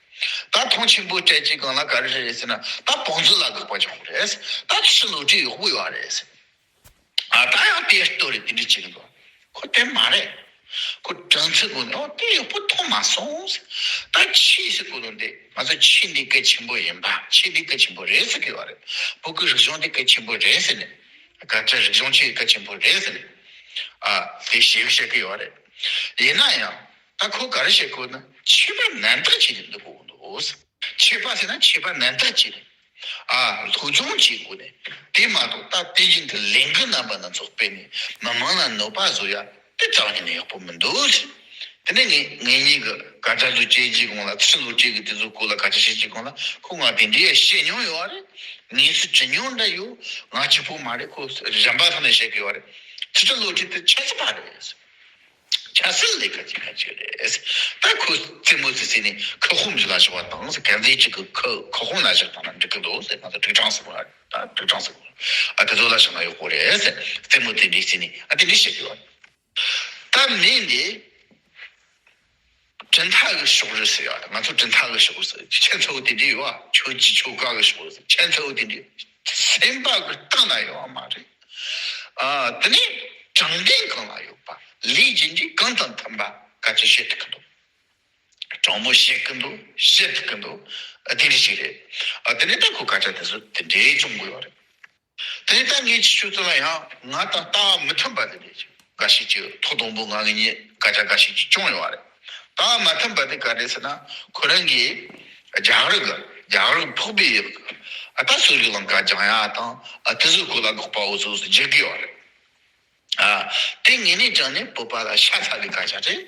ད་མཐོང་ཆེན་པོ་སྤྲད་རྗེས་གང་ལ་ག་རེ་རེད་ཟེར་ན། ད་བང་མཛོད་ལ་དགག་པ་བྱུང་བ་རེད། ད་ཕྱི་ལོགས་བྲིས་ཡག་པོ་ཡོད་རེད། ཨ། ད་ཡང་དེ་ལྟོས་རེད། དེ་འདྲ་བྱེད་ཀྱི་འདུག། ཁོ་དེ་མ་རེད། ཁོ་དྲང་ཚིག་གོ་ནོ་དེ་ཡག་པོ་མཐོང་མ་སོང་། ད་ཆོས་ཟེར་གོ་ནོ་དེ། ང་ཚོ་ཆོས་འདི་གལ་ཆེན་པོ་ཡིན་པ། ཆོས་འདི་གལ་ཆེན་པོ་རེད་ཟེར་གི་ཡོད་རེད། བོད་ཀྱི་རིག་གཞུང་འདི་གལ་ཆེན་པོ་རེད་ཟེར་ནས། སྐད་ཆ་རིག་གཞུང་ཆོས་གལ་ཆེན་པོ་རེད་ཟེར་ནས། ཨ། དེ་ཞིག་བཤད་གི་ཡོད་རེད། ཡིན་ན་ཡང་ད་ཁོ་ག་རེ་བཤད་གོ་ན། ཆོས་པ་རྣམ་དག་ཅིག་རེད་འདུག་གོ་འདུག། ཆོས་པ་ཟེར་ན་ཆོས་པ་རྣམ་དག་ཅིག་རེད། ཨ། སློབ་སྦྱོང་བྱེད་དགོས་ནས། དེ་མ་གཏོགས་ད་དེ་བཞིན་དུ་ལས་འགུལ་རྣམ་པ་སྣ་ཚོགས་སྤེལ་ནས་མི་མང་ལ་གནོད་པ་བཟོ་ཡ་དེ་རྩ་བ་ཉིད་ནས་ཡག་པོ་མི་འདུག། དེ་ནས་ངས་ངེད་གཉིས་ཀྱི་སྐད་ཆ་ཚོ་བྱས་རྗེས་གང་ལ། ཚུར་ལོག་བྱས་གི་དེ་ཚོ་སྐོར་ལ་སྐད་ཆ་བཤད་རྗེས་གང་ལ། ཁོ་ང་དེ་འདྲའི་བཤད་མྱོང་ཡོད་རེད། ངས་སུ་བྱེད་མྱོང་འདྲ་ཡོད། ང་གཅིག་པོ་མ་རེད། ཁོ་གཞན་པ་ཚང་མས་བཤད་གི་ཡོད་རེད། ཚུར་ལོག་བྱས་དེ་ཆབ་སྲིད་པ་རེད། ཆབ་སྲིད་ལས་ཀ་བྱེད་མཁན་ཅིག་རེད། ད་ཁོ་རྩེད་མོ་རྩེ་རྩེ་ནས་ཁུ་ཧུམ་ཞིག་ལ་བཞག་པ་དང་། གན་རྩེ་གཅིག་གི་ཁུ་ཁུ་ཧུམ་ལ་བཞག་བཏང་ན་འགྲིག་གི་འདུག་ཟེར། ང་ཚོ་དྲུག་སྦྲང་ཟེར་བ། ད་དྲུག་སྦྲང་ཟེར་བ། ཨ། དེ་ཚོ་ལ་བཞག་ན་ཡག་པོ་རེད་ཟེར། རྩེད་མོ་དེ་འདྲ་རྩེ་ནས། ཨ། དེ་འདྲ་བཤད་ཀྱི་ཡོད། ད་མི་འདི་གྲུབ་མཐའ་གི་ཕྱོགས་རིས་ཟེར་ཡ། ད་ང་ཚོ་གྲུབ་མཐའ་གི་ཕྱོགས་རིས་ཟེར། ཁྱད་མཚར་པོ་དེ་འདྲ་ཡོད་ཨ། ཆོས་ཀྱི་ཆོ་ག་གི་ཕྱོགས་རིས་ཟེར། ཁྱད་མཚར་པོ་དེ་འདྲ་སེམས་པ་གི་གཏིང་ན་ཡོད་མ་རེད། ཨ། དེ་ནས་དྲང་བདེན་གང་ལ་ཡོད་པ། ལས་རྒྱུ་འབྲས་གང་དང་མཐུན་པ་སྐད་ཆ་བཤད་ཐུབ་ཀྱི་འདུག། དྲང་མོ་བཤད་ཀྱི་འདུག། བཤད་ཐུབ་ཀྱི་འདུག། ཨ། དེ་འདྲ་ཞིག་རེད། ཨ། དེ་ནས་ད་ཁོ་སྐད་ཆ་དེ་ཚོ་དེ་འདྲའི་བྱུང་དགོས་པ་རེད། དེ་ནས་ད་ངས་ཁྱེད་ཚོ་ལ་ཡང་ང་དང་ལྟ་བ་མི་མཐུན་པ་དེ་འདྲ་ཞིག་འགའ་ཞིག་ཅིག་ཐོག་དང་པོ་ང་གཉིས་སྐད་ཆ་འགའ་ཞིག་ཅིག་བྱུང་ཡོད་རེད། ལྟ་བ་མ་མཐུན་པ་དེ་ག་རེད་ཟེར་ན། ཁོ་རང་གིས་རྒྱ་གར་གི་རྒྱ་གར་གི་འཕགས་པའི་ཡུལ་གི། ཨ། ད་གསོ་རིག་ལམ་ཁ་སྦྱང་ཡ་དང་། ཨ། དེ་ཚོའི་སྐོར་ལ་དགག་པ་འོ་ཚོ་བརྗོད་ཀྱི་ཡོད་རེད། ཨ། དེ་ངེས་མེད་ཀྱང་ནི་བོད་པ་ལ་ཤ་ཚ་བའི་སྐད་ཆ་རེད།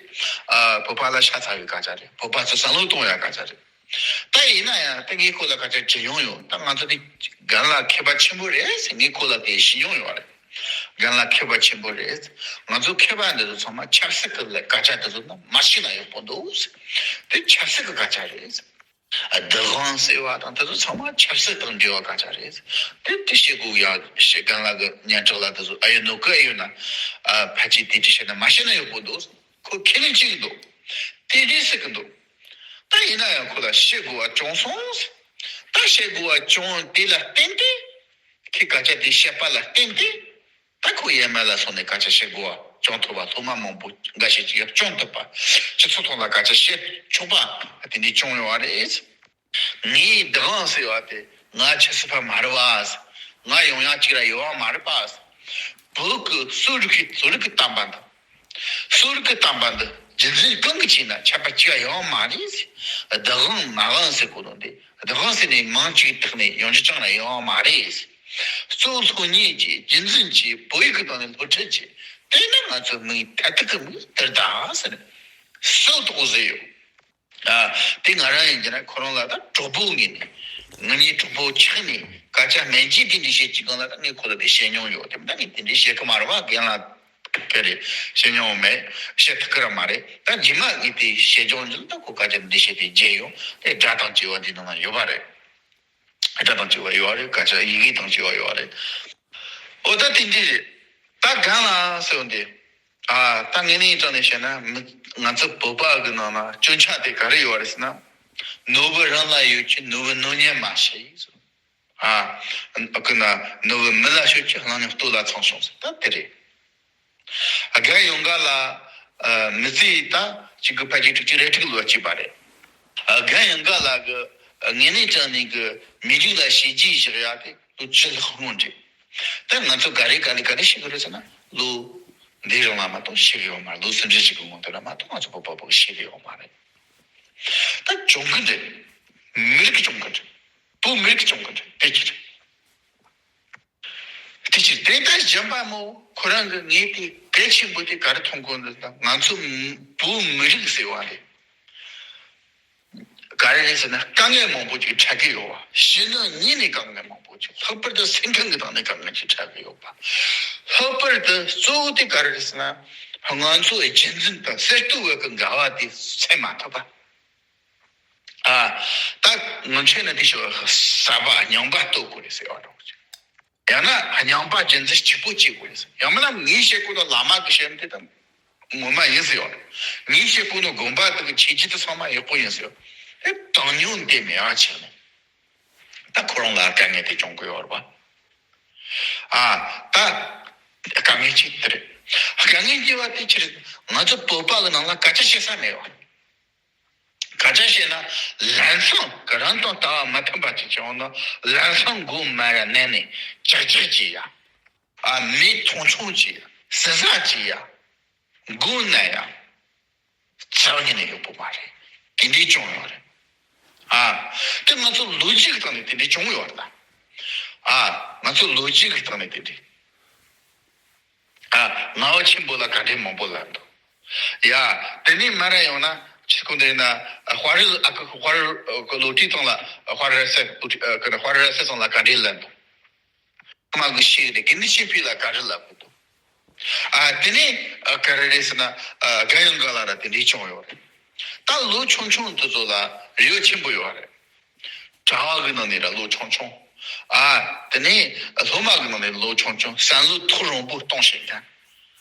ཨ། བོད་པ་ལ་ཤ་ཚ་བའི་སྐད་ཆ་རེད། བོད་པ་ཚོ་བསམ་བློ་གཏོང་ཡ་སྐད་ཆ་རེད། ད་ཡིན་ན་ཡང་དེ་ངའི་སྐོར་ལ་སྐད་ཆ་དྲིས་མྱོང་ཡོད། ད་ང་ཚོ་དེ་རྒན་ལགས་མཁས་པ་ཆེན་པོ་རེད་ཟེར་ངའི་སྐོར་ལ་དེ་བཤད་མྱོང་ཡོད་རེད། རྒན་ལགས་མཁས་པ་ཆེན་པོ་རེད། ང་ཚོ་མཁས་པ་འདི་ཚོ་ཚང་མ་ཆབ་སྲིད་ཀྱི་སྐད་ཆ་དེ་ཚོ་ན་མ་བཤད་ན་ཡག་པོ་འདུག་ཟེར། དེ་ཆབ་སྲིད་ཀྱི་སྐད་ཆ་རེད། བདག་དབང་ཟེར་བ་དང་དེ་ཚོ་ཚང་མ་ཆབ་སྲིད་དང་འབྲེལ་བ་སྐད་ཆ་རེད། དེ་དེ་བཤད་དགོས་ཡ་བཤད། རྒན་ལགས་ཀྱི་སྙན་གྲགས་ལ་དེ་ཚོ་ཨ་ཡོད་ནོ་ཀི་ཨ་ཡོད་ན། ཨ། ཕལ་ཆེར་དེ་དེ་བཤད་ན་མ་བཤད་ན་ཡག་པོ་འདུག། ཁོ་ཁས་ལེན་བྱེད་ཀྱི་འདུག། དེ་རེད་ཟེར་གྱི་འདུག། ད་ཡིན་ན་ཡང་ཁོ་ལ་བཤད་དགོས་པ་བྱུང་སོང་། ད་བཤད་དགོས་པ་བྱུང་། དེ་ལ་བརྟེན་ཏེ། ཁོས་སྐད་ཆ་དེ་བཤད་པ་ལ་བརྟེན་ཏེ། ད་ཁོ་ཡན་མར་ལ་སོང་ནས་སྐད་ཆ་བཤད་དགོས་པ་བྱུང་ཐུབ་པ། སློབ་མ་མང་པོ་འགའ་ཤས་ཅིག་ཡང་བྱུང་ཐུབ་པ། སྤྱི་ཚོགས་ཐོག་ལ་སྐད་ཆ་བཤད་ཆོག་པ་དེ་འདྲ་བྱུང་ཡོད་པ་རེད། ངའི་བདག་དབང་ཟེར་བ་དེ་ང་ཆབ་སྲིད་པ་མ་རེད་པ། ང་ཡོང་ཡག་ཅིག་ར་ཡོད་པ་མ་རེད་པ། བོད་ཀྱི་གསོ་རིག་གི་གསོ་རིག་གི་བསྟན་པ་འདི། གསོ་རིག་གི་བསྟན་པ་འདི་རྒྱུན་འཛིན་གང་གིས་བྱས་ན་ཆད་པ་གཅིག་ཡོད་མ་རེད། བདག་དབང་མ་དབང་ཟེར་གོ་ནོ་འདི། བདག་དབང་ཟེར་ནས་མིང་གཅིག་བཏགས་ནས་ཡོང་རྒྱུ་ཅང་ར་ཡོད་མ་རེད། གཙོ་བོ་སློབ་གཉེར་གྱིས་རྒྱུན་འཛིན་གྱིས་བོད་ཡིག་གི་ཐོག་ནས་སློབ་ཁྲིད་བྱས། དེས་ན་ང་ཚོ་མིག་མཐའ་ཐུག་གི་མིག་དེར་ད་ཟེར་ནས་སྲོལ་གཏོད་བཟོས་ཡོད། ཨ། དེ་ང་རང་ཡིན་གྱི་ན་ཁོ་རང་ལ་ད་གྲོགས་པོ་ངེས་ནས། ང་གཉིས་གྲོགས་པོ་ཆགས་ནས་སྐད་ཆ་སྨན་བཅོས་དེ་འདྲ་བཤད་ཀྱི་སྒང་ལ་ད་ངས་ཁོ་ལ་དེ་བཤད་མྱོང་ཡོད་དེ། ད་ངས་དེ་འདྲ་བཤད་གི་མ་རེད་བ། རྒན་ལགས་ཕེ་རེ་བཤད་མྱོང་མེད། བཤད་ཐུབ་ཀི་ར་མ་རེད། ད་རྗེས་མ་ངས་དེ་བཤད་ཀྱང་འཇུག་ད་ཁོ་སྐད་ཆ་འདི་བཤད་དེ་བརྗེད་ཡོང་དེ། སྒྲ་དང་བཅས་པ་འདི་ནང་ལ་ཡོད་པ་རེད། སྒྲ་དང་བཅས་པ་ཡོད་རེད། སྐད་ཆ་ཡི་གེ་དང་བཅས་པ་ཡོད་རེད། ཨོ་ད་དེ་འདྲ་རེད། ད་རྒན་ལགས་ཟེར་བ་འདི། ཨ། ད་དངོས་གནས་དྲང་ནས་བཤད་ན་མི་ང་ཚོ་བོད་པ་གི་ནང་ན་སྐྱོན་ཆ་དེ་ག་རེ་ཡོད་རེད་ཟེར་ན། ནོར་བུ་རང་ལ་ཡོད་ཀྱི་ནོར་བུ་ནོར་ཉན་མ་ཤེས་ཟེར། ཨ། ཀུན་ན་ནོར་བུ་མི་ལ་ཤོད་ཀྱི་གླང་ཉམས་སྟོད་ལ་འཚང་ཤོག་ཟེར། ད་དེ་རེད། རྒན་ཡོངས་དགའ་ལགས། ཨ། མི་ཚེ་ད་གཅིག་དགུ་ཕལ་ཆེར་དྲུག་ཅུ་རེ་དྲུག་ལོ་སྐྱེས་པ་རེད། ཨ། རྒན་ཡོངས་དགའ་ལགས་ཀྱི་དངོས་གནས་དྲང་གནས་ཀྱི་མི་རིགས་ལ་བྱས་རྗེས་བཞག་ཡ་དེ་ལོ་བཅུ་ལྷག་སྔོན་རེད། ད་ང་ཚོ་ག་རེ་ག་ལེ་ག་ལེ་ཤེས་ཀྱི་རེད་ཟེར་ན་ལོ་འདིའི་རིང་ལ་མ་གཏོགས་ཤེས་ཀྱི་ཡོད་མ་རེད། ལོ་སུམ་ཅུ་ཞིག་གི་སྔོན་དེ་ལ་མ་གཏོགས་ང་ཚོ་བོད་པ་བོད་ཤེས་ཀྱི་ཡོད་མ་རེད། ད་གྱོང་གུན་རེད། མི་རིགས་ཀྱི་གྱོང་གུན་རེད། བོད་མི་རིགས་ཀྱི་གྱོང་གུན་རེད། དེ་ཅི་རེད། དེ་ཕྱིར་དེ་ལྟར་གཞན་པ་མོ་ཁོ་རང་གི་ངས་དེ་གལ་ཆེན་པོ་དེ་ག་རེ་མཐོང་གོ་འདུག་ཟེར་ན། ང་ཚོ་བོད་མི་རིགས་ཟེར་བ་རེད། ག་རེ་རེད་ཟེར་ན་དཀའ་ངལ་མང་པོ་ཅིག་འཕྲད་ཀྱི་ཡོད་པ། ཕྱི་ནང་གཉིས་ནས་དཀའ་ངལ་མང་པོ་ཅིག་ལྷག་པར་དུ་སེམས་ཁམས་ཀྱི་སྟེང་ནས་དཀའ་ངལ་ཅིག་འཕྲད་ཀྱི་ཡོད་པ། ལྷག་པར་དུ་གཙོ་བོ་དེ་ག་རེ་རེད་ཟེར་ན། ང་ཚོ་རྒྱུན་འཛིན་དང་གསར་གཏོད་བར་གྱི་འགལ་བ་དེ་སེལ་མ་ཐུབ་པ། ཨ། ད་ངོ་ཆོད་ན་དེ་ཞོ་གསར་པ་རྙིང་པ་གཏོད་དགོས་རེད་ཟེར་བ་འདྲ་བོ་ཅིག་ཡང་ན་རྙིང་པ་རྒྱུན་འཛིན་གཅིག་པོ་བྱེད་དགོས་རེད་ཟེར། ཡང་མིན་ན་ངས་བཤད་གོ་ནོ་བླ་མ་གི་བཤད་ནོ་དེ་དང་ངོ་མ་ཡིན་ཟེར་ཡོད་རེད། ངས་བཤད་གོ་ནོ་དགོན་པ་དེ་གི་བྱས་རྗེས་དེ་ཚང་མ་ཡག་པོ་ཡིན་ཟེར་ཡོད། དེ་བཏང་སྙོམས་དེ་མེད་པ་བྱས་ནས། ད་ཁོ་རང་ལ་དཀའ་ངལ་དེ་བྱུང་གི་ཡོད་རེད་པ། ཨ། ད་དཀའ་ངལ་གཅིག་དེ་རེད། དཀའ་ངལ་གཉིས་པ་དེ་ཅི་རེད། ང་ཚོ་བོད་པ་གི་ནང་ལ་སྐད་ཆ་བཤད་ས་མེད་པ། སྐད་ཆ་བཤད་ན་ལམ་སང་གི་རང་དང་ལྟ་བ་མི་མཐུན་པ་ཅིག་བྱུང་ན་ལམ་སང་མགོ་མར་ར་མནན་ནས་ཅག་ཅག་བྱེད་ཡ། ཨ། མི་མཐོང་ཆུང་བྱེད་ཡ། ཟུར་ཟ་བྱེད་ཡ། མགོ་མནན་ཡ། རྩ་བ་ཉིད་ནས་ཡག་པོ་མ་རེད། དེ་འདྲའི་བྱུང་ཡོད་རེད། ཨ། དེ་ང་ཚོ་ལོ་རྒྱུས་ཀྱི་སྟེང་ནས་དེ་འདྲའི་བྱུང་ཡོད་རེད་ད། ཨ། ང་ཚོ་ལོ་རྒྱུས་ཀྱི་སྟེང་ནས་དེ་འདྲའི། ཨ། ངག་དབང་ཆེན་པོ་ལ་བཀའ་འདྲི་མང་པོ་ལབ་འདུག་ཡ། དེ་ནས་མར་ར་ཡོང་ན་ཆི་ཁུང་དེ་ན་དཔའ་རིས། ཨ། ཁུ་དཔའ་རིས་ཀྱི་བློ་གྲོས་ཚང་ལ། དཔའ་རིས་སེ། དཔའ་རིས་སེ་ཚང་ལ་བཀའ་འདྲི་ལབ་འདུག་མ་གི་ཤེས་རེད། དགེ་འདུན་ཆོས་འཕེལ་ལ་བཀའ་འདྲི་ལབ་གི་འདུག་ཨ། དེ་ནས་ཨ་ག་རེ་རེད་ཟེར་ན། ཨ། རྒན་ཡོངས་དགའ་ལགས་ར་དེ་འདྲའི་བྱུང་ཡོད་རེད། ད་ལོ་ཆུང་ཆུང་དེ་ཚོ་ལ་རེ་བ་ཆེན་པོ་ཡོད་རེད། གྲྭ་བ་གི་ནང་ནས་ར་ལོ་ཆུང་ཆུང་། ཨ། དེ་ནས་སློབ་མ་གི་ནང་ནས་ལོ་ཆུང་ཆུང་། བསམ་བློ་ཐག་རིང་པོ་གཏོང་ཤེས་མཁན།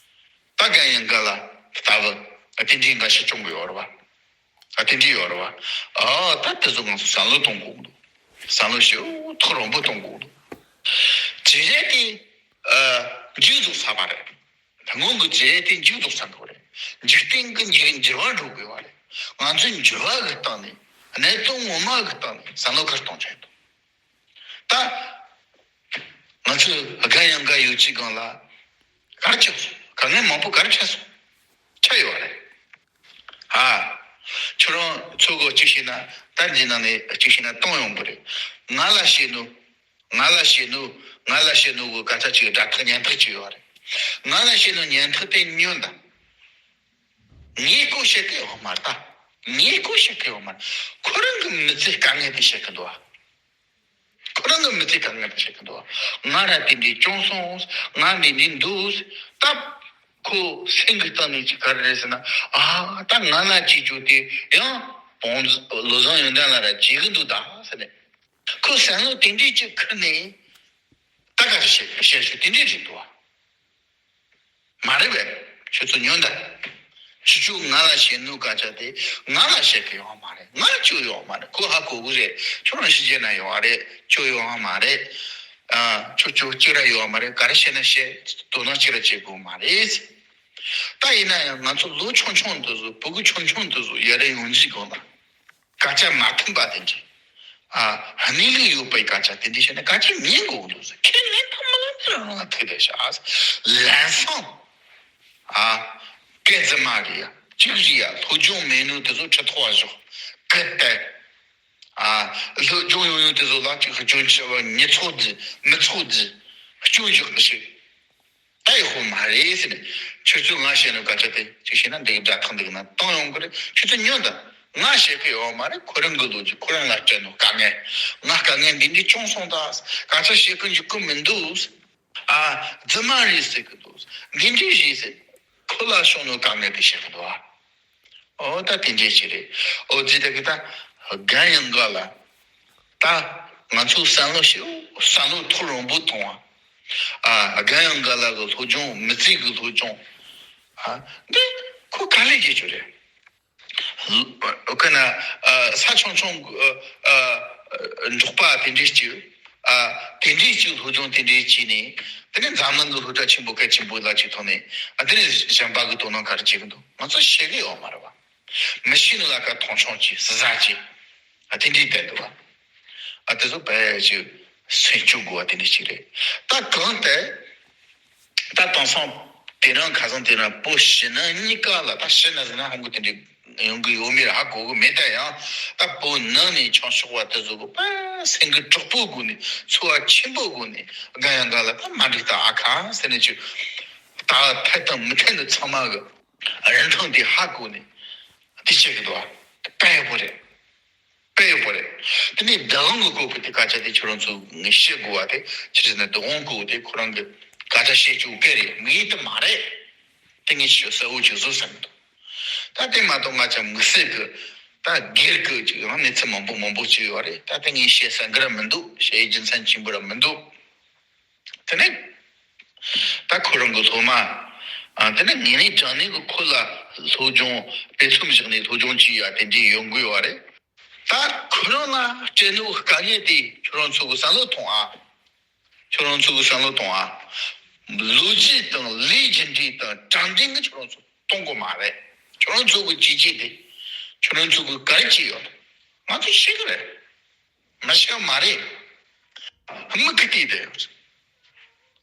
ད་རྒན་ཡོངས་དགའ་ལགས་ལྟ་བུ་དེ་འདྲའི་འགའ་ཞིག་བྱུང་གི་ཡོད་རེད་བ། ཨ། དེ་འདྲ་ཡོད་རེད་བ། ཨ། ད་དེ་ཚོ་ང་ཚོ་བསམ་བློ་གཏོང་དགོས་འདུག་བསམ་བློ་ཞེ་པོ་ཐག་རིང་པོ་གཏོང་དགོས་འདུག་བྱས་རྗེས་དེ། ཨ། མཇུག་རྫོགས་ཚར་བ་རེད། སྔོན་གྱི་བྱས་རྗེས་དེ་མཇུག་རྫོགས་ཚར་འགྲོ་བ་རེད། འཇིག་རྟེན་གྱི་འགྱུར་འགྱུར་བ་འགྲོ་དགོས་བ་རེད། ང་ཚོས་འགྱུར་བ་གི་སྟེང་ནས། གནད་དོན་ངོ་མ་གི་སྟེང་ནས་བསམ་བློ་ག་རེ་གཏོང་བྱ་ཡིན་འདུག་ད་ང་ཚོས་རྒན་ཡོངས་དགའ་ཡོད་ཀྱི་སྒང་ལ་ག་རེ་བྱུང་སོང་། དཀའ་ངལ་མང་པོ་ག་རེ་འཕྲད་སོང་། འཕྲད་ཡོད་རེད། ཨ། ཁྱོད་རང་ཚོ་གི་གཅིག་བྱས་ན་ད་འདི་ནང་ནས་གཅིག་བྱས་ན་གཏོང་ཡོང་གི་རེད། ང་ལ་བཤད་ནོ། ང་ལ་བཤད་ནོ། ང་ལ་བཤད་ནོ་གི་སྐད་ཆ་གཅིག་སྒྲ་ཐག་ཉན་ཐག་གཅིག་ཡོད་རེད། ང་ལ་བཤད་ནོ་ཉན་ཐག་དེ་ཉོན་དང་། ངས་ཁོ་བཤད་གི་ཡོད་མ་རེད་ད། ངས་ཁོ་བཤད་གི་ཡོད་མ་རེད། ཁོ་རང་གི་མི་ཚེ་དཀའ་ངལ་དེ་བཤད་གི་འདུག་ཨ། ཁོ་རང་གི་མི་ཚེ་དཀའ་ངལ་དེ་བཤད་གི་འདུག་ཨ། ང་ར་དེ་འདྲའི་བྱུང་སོང་། ང་འདི་འདྲའི་འདུག་ད་ཁོ་སེམས་ཀྱི་སྟེང་ནས་ཅིག་ག་རེ་རེད་ཟེར་ན། ཨ། ད་ང་ལ་བྱེད་རྒྱུ་དེ་ཡང་བོང་བློ་བཟང་ཡོན་ཏན་ལ་ར་བྱེད་གི་འདུག་ད་ཟེར་ནས། ཁོ་བསམ་བློ་དེ་འདྲའི་ཅིག་ཁུར་ནས། ད་ག་རེ་བཤད་བཤད་རྒྱུ་དེ་འདྲའི་རེད་འདུག་ཨ། མ་རེད་པས། ཁྱོད་ཚོ་ཉོན་དང་། ཁྱེད་ཚོས་ང་ལ་བཤད་ནོ་སྐད་ཆ་དེ་ང་ལ་བཤད་གི་ཡོད་མ་རེད། ང་ལ་བཅོལ་ཡོད་མ་རེད། ཁོ་ཧ་གོ་གི་རེད། ཁྱོད་རང་ཕྱི་རྒྱལ་ན་ཡོད་རེད། བཅོལ་ཡོད་མ་རེད། ཨ། ཁྱོད་ཚོ་གཅིག་ར་ཡོད་མ་རེད། ག་རེ་བཤད་ན་བཤད། དོ་སྣང་གཅིག་ར་བྱེད་དགོས་མ་རེད། ད་ཡིན་ན་ཡང་ང་ཚོ་ལོ་ཆུང་ཆུང་དེ་ཚོ། བུ་གུ་ཆུང་ཆུང་དེ་ཚོ་ཡར་རེ་ཡོང་རྒྱུའི་སྒང་ལ། སྐད་ཆ་མ་མཐུན་པ་དེ་འདྲ། ཨ། གནས་ལུགས་ཡོད་པའི་སྐད་ཆ་དེ་འདྲ་བཤད་ན་སྐད་ཆ་ཉན་དགོས་འདུག་ཟེར། ཁས་ལེན་ཐུབ་མི་ལ་ཚུར་ རང་ལ་ཐུག་བསྡད་ཤག་ལན་སང་། ཨ། སྐད་རྫུན་མ་རེད་ཡ། གཅིག་རེད་ཡ། སློབ་སྦྱོང་མེད་ནོ་དེ་ཚོ་ཁྲི་ཐོག་བ་བཞག་སྐད་བཏད། ཨ། སློབ་སྦྱོང་ཡོང་ཡོང་དེ་ཚོ་ལ་ཅིག་སྐྱོན་ཆེ་བ་མི་ཚོགས་རྫི་མི་ཚོགས་རྫི་སྐྱོན་བཞག་ནི་ཞིག་ད་ཡག་པོ་མ་རེད་ཟེར་ནས། ཁྱོད་ཚོས་ང་བཤད་ནོ་སྐད་ཆ་དེ་ཅིག་བཤད་ན་འདི་གི་སྒྲ་ཐག་འདི་གི་ནང་བཏང་ཡོང་གི་རེད། ཁྱོད་ཚོས་ཉོན་དང་། ང་བཤད་གི་ཡོད་མ་རེད། ཁོ་རང་གི་ལོ་རྒྱུས། ཁོ་རང་ལ་སྤྲད་ནོ་དཀའ་ངལ། ང་དཀའ་ངལ་འདི་འདྲ་བྱུང་སོང་ད། ག་ཚོད་བཤད་གི་འཇུག་གི་མི་འདུག་ཨ། རྫུན་མ་རེད་ཟེར་གི་འདུག་འདི་འདྲ་རེད་ཟེར། ཁོ་ལ་བྱུང་ནོ་དཀའ་ངལ་དེ་བཤད་གི་འདུག་ཨ། ཨོ་ད་དེ་འདྲས་ཅིག་རེད། ཨོ་ཙི་ད་གི་ད་རྒན་ཡང་འགའ་ལ། ད་ང་ཚོ་བསམ་བློ་ཞིག་བསམ་བློ་ཐོག་རིང་པོ་ཐོང་བ། ཨ། རྒན་ཡང་འགའ་ལ་གི་སློབ་སྦྱོང་མི་ཚེ་གི་སློབ་སྦྱོང་། ཨ། འདི་ཁོ་དཀའ་ལས་རྒྱག་རྒྱུ་རེད། ཁོ་ན་ཨ་ས་ཆུང་ཆུང་གི་ཨ་ཨ་འབྲོག་པ་དེ་འདྲས་ཅིག་ཨ། དེ་འདྲས་ཅིག་སློབ་སྦྱོང་དེ་འདྲས་བྱས་ནས། དེ་ནས་འཛམ་གླིང་གི་སློབ་གྲྭ་ཆེན་པོ་གལ་ཆེན་པོ་ལ་ཅིག་ཐོན་ནས། ཨ། དེ་ནས་གཞན་པ་གི་དོ་སྣང་ག་རེ་བྱེད་གི་འདུག་ང་ཚོ་ཤེས་གི་ཡོད་མ་རེད་བ། མི་ཤེས་ནི་ལ་ཁ་མཐོང་ཆུང་བྱེད། ཟི་ཟ་བྱེད། ཨ། དེ་འདྲའི་བསྡད་འདུག་བ། ཨ། དེ་ཚོ་བས་ཅིག་སེམས་སྐྱོ་དགོས་བ་དེ་འདྲ་ཅིག་རེད། ད་གང་ལྟར་ད་དེང་སང་དེ་རིང་ཁ་སང་དེ་རིང་བོད་ཕྱི་ནང་གཉིས་ཀ་ལ། ད་ཕྱི་ནང་ཟེར་ན་ཧང་གོ་དེ་འདྲ་ཡོང་གི་ཡོད་མེད་ཧ་གོ་གི་མེད། ད་ཡང་ད་བོད་ནང་ནས་ཆང་ཤོག་པ་དེ་ཚོ་གི་དཔེ་སེམས་ཀྱི་དྲག་པོའི་སྒོ་ནས། ཚོར་བ་ཆེན་པོའི་སྒོ་ནས། རྒན་ཡང་འགའ་ལ་ད་མ་འགྲིག་ད་ཨ་ཁ་ཟེར་ནས་ཅིག་ད་འཐད་དང་མི་འཐད་འདི་ཚང་མ་གི་རིན་ཐང་དེ་ཧ་གོ་ནས་དེ་བྱེད་གི་འདུག་བ། དཔེ་ཡག་པོ་རེད། དཔེ་ཡག་པོ་རེད། དེ་ནས་བདག་དབང་གི་སྐོར་གྱི་དེ་སྐད་ཆ་དེ་ཁྱོད་རང་ཚོ་ངས་བཤད་དགོས་བ་དེ། ཅི་ཟེར་ན་བདག་དབང་སྐོར་དེ་ཁོ་རང་གི་སྐད་ཆ་བཤད་རྒྱུ་སྐད་རེད། ངས་དེ་མ་རེད། དེ་ངས་ཞུ་གསལ་བོ་ཅིག་བཟོ་བསམ་གི་འདུག་ད་དེ་མ་གཏོགས་ང་ཅག་དམིགས་བསལ་གི་ད་སྒེར་གི་ཅིག་ཡང་གནས་ཚུལ་མང་པོ་མང་པོ་ཅིག་ཡོད་རེད། ད་དེ་ངས་བཤད་ས་འགི་ར་མི་འདུག་བཤད་ཡི་རྒྱུ་མཚན་ཆེན་པོ་ར་མི་འདུག་དེ་ནས་ད་ཁོ་རང་གི་སློབ་མ། ཨ། དེ་ནས་ངེས་ནས་དྲང་ནས་གི་ཁོ་ལ་སློབ་སྦྱོང་དཔེ་མཚོན་བཞག་ནས་སློབ་སྦྱོང་བྱས་ཡ་དེ་འདྲའི་ཡོང་གི་ཡོད་རེད། ད་ཁོ་རང་ལ་སྤྲད་ནོ་དཀའ་ངལ་དེ་ཁྱོད་རང་ཚོ་གི་བསམ་བློ་ཐོངས་ཨ། ཁྱོད་རང་ཚོ་གི་བསམ་བློ་ཐོངས་ཨ། ལོ་རྒྱུས་དང་ལས་རྒྱུ་འབྲས་དང་དྲང་བདེན་གི་ཁྱོད་རང་ཚོ་གཏོང་དགོས་མ་རེད། ཁྱོད་རང་ཚོ་གི་བྱས་རྗེས་དེ་ཁྱོད་རང་ཚོ་གི་ག་རེ་བྱས་ཡོད། ང་ཚོ་ཤེས་གི་རེད། མ་ཤེས་མ་རེད། མི་གི་དེ་དེ་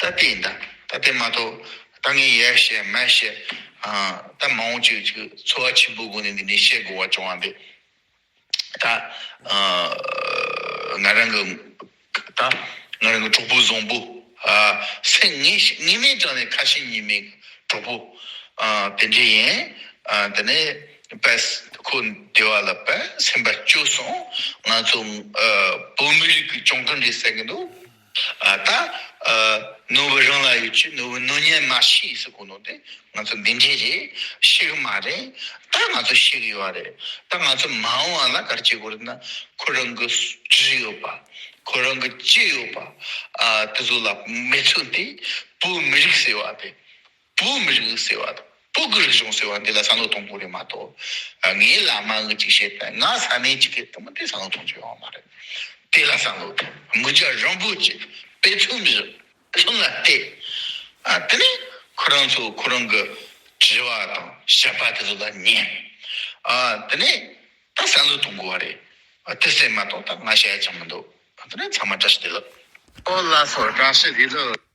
ད་དེ་ཡིན་ད། ད་དེ་མ་གཏོགས་ད་ངས་ཡར་བཤད་མར་བཤད། ཨ། ད་མང་བོ་ཅིག་ཅིག་ཚོར་བ་ཆེན་པོའི་སྒོ་ནས་འདི་ནས་བཤད་དགོས་བ་བྱུང་བ་འདི། ད། ཨ། ང་རང་གི་ད་ང་རང་གི་གྲོགས་པོ་བཟང་པོ། ཨ། སེམས་ངེས་ངེས་མེད་དྲང་ནས་ཁ་ཞེ་གཉིས་མེད་གྲོགས་པོ། ཨ། དེ་འདྲ་ཡིན། ཨ། དེ་ནས་དཔེ་ཁོ་དེ་བ་ལ་དཔེ་སེམས་པ་སྐྱོ་སོང་། ང་ཚོ། ཨ། བོད་མི་རིགས་ཀྱི་གྱོང་གུན་རེད་ཟེར་གི་འདུག་ཨ། ད། ཨ། ནོར་བུ་རང་ལ་ཡོད་ཅེས་ནོར་བུ་ནོར་ཉན་མ་ཤེས་ཟེར་གོ་ནོ་དེ་ང་ཚོ་འདི་འདྲས་རེད། ཤེས་གི་མ་རེད། ད་ང་ཚོ་ཤེས་གི་ཡོད་རེད། ད་ང་ཚོ་མ་འོངས་བ་ལ་ག་རེ་བྱེད་དགོས་རེད་ན། ཁོ་རང་གི་བྲིས་ཡོད་པ། ཁོ་རང་གི་བཅད་ཡོད་པ། ཨ། དེ་ཚོ་ལ་མི་མཚོན་ཏེ་བོད་མི་རིགས་ཟེར་བ་དེ། བོད་མི་རིགས་ཟེར་བ་དང་། བོད་ཀྱི་རིག་གཞུང་ཟེར་བ་འདི་ལ་བསམ་བློ་གཏོང་དགོས་རེད་མ་གཏོགས། ཨ། ངའི་བླ་མ་གི་ཅིག་བཤད་ན། ང་ས་གནས་ཅིག་གི་དེ་མོ་དེ་བསམ་བློ་གཏོང་རྒྱུ་ཡོད་མ་རེད། དེ་ལ་བསམ་བློ་གཏོང་། མི་རྒྱ་རིང་པོ་ཅིག་དཔེ་མཚོན་བཞག་དེ་ལ་བལྟས། ཨ། དེ་ནས་ཁོ་རང་ཚོ་ཁོ་རང་གི་དྲི་བ་དང་བཤད་པ་དེ་ཚོ་ལ་ཉན། ཨ། དེ་ནས་ད་བསམ་བློ་གཏོང་དགོས་བ་རེད། ཨ། དེ་ཟེར་མ་གཏོགས་ད་ང་བཤད་ཡ་ཅང་མི་འདུག་ཨ། དེ་ནས་ཚང་མ་བཀྲ་ཤིས་བདེ་ལེགས། ཨོ་ལགས་སོ། བཀྲ་ཤིས་བདེ་ལེགས།